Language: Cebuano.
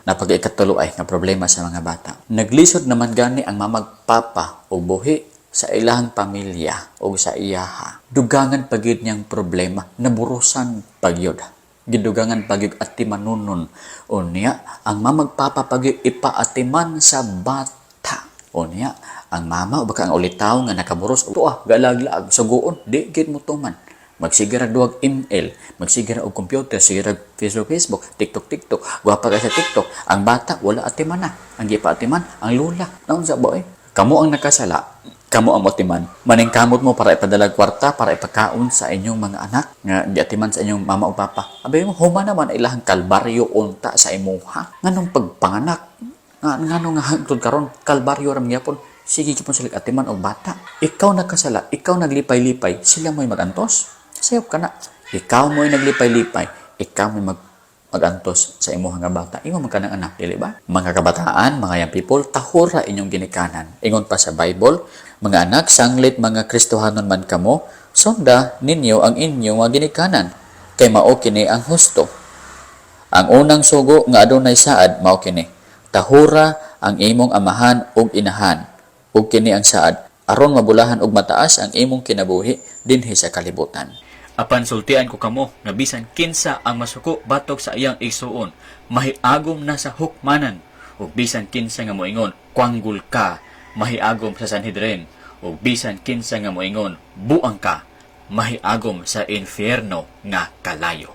Napag ikatulo ay nga problema sa mga bata. Naglisod naman gani ang mamag papa og buhi sa ilang pamilya o sa iyaha. Dugangan pa gyud niyang problema, naburusan pagyud. Gidugangan pagyud atimanunon. Unya, ang mamag papa pagyud ipaatiman sa bata. Unya, ang mama o baka ang ulitaw nga nakaburos, tuah, galaglaag, suguon, di gid mo tuman. Magsige ra duwag ML, magsige ra og computer, sige ra Facebook, Facebook, TikTok, TikTok, gwapa ka sa TikTok. Ang bata, wala atiman na. Ang gipaatiman, ang lula. Naunsa ba eh? Kamo ang nakasala, kamo ang motiman. Maningkamot mo para ipadala kwarta, para ipakaon sa inyong mga anak, nga giatiman sa inyong mama o papa. Abi mo, huma naman ilahang kalbaryo unta sa imuha. Nganong pagpanganak, nga ngano nga hangtod karon kalbaryo ra gyapon, sige gyapon sila atiman og bata. Ikaw nakasala, ikaw naglipay-lipay, sila mo'y magantos. Sayop ka na. Ikaw mo'y naglipay-lipay, ikaw mo'y magantos sa imuha nga bata. Imo man kanang anak, dili ba? Mga kabataan, mga young people, tahura inyong ginikanan. Ingon pa sa Bible, "Mga anak, sanglit mga Kristohanon man kamo, sunda ninyo ang inyong mga ginikanan, kay mao kini ang husto." Ang unang sugo nga adunay saad mao kini: "Tahura ang imong amahan ug inahan." Ug kini ang saad, "Aron mabulahan og mataas ang imong kinabuhi dinhi sa kalibutan." Apan sultian ko kamo nga bisan kinsa ang masuko batok sa iyang igsuon, mahiagom na sa hukmanan. Ug bisan kinsa nga moingon, "Kwanggol ka," mahiagom sa Sanhedrin. Ug bisan kinsa nga moingon, "Buang ka," mahiagom sa impyerno nga kalayo.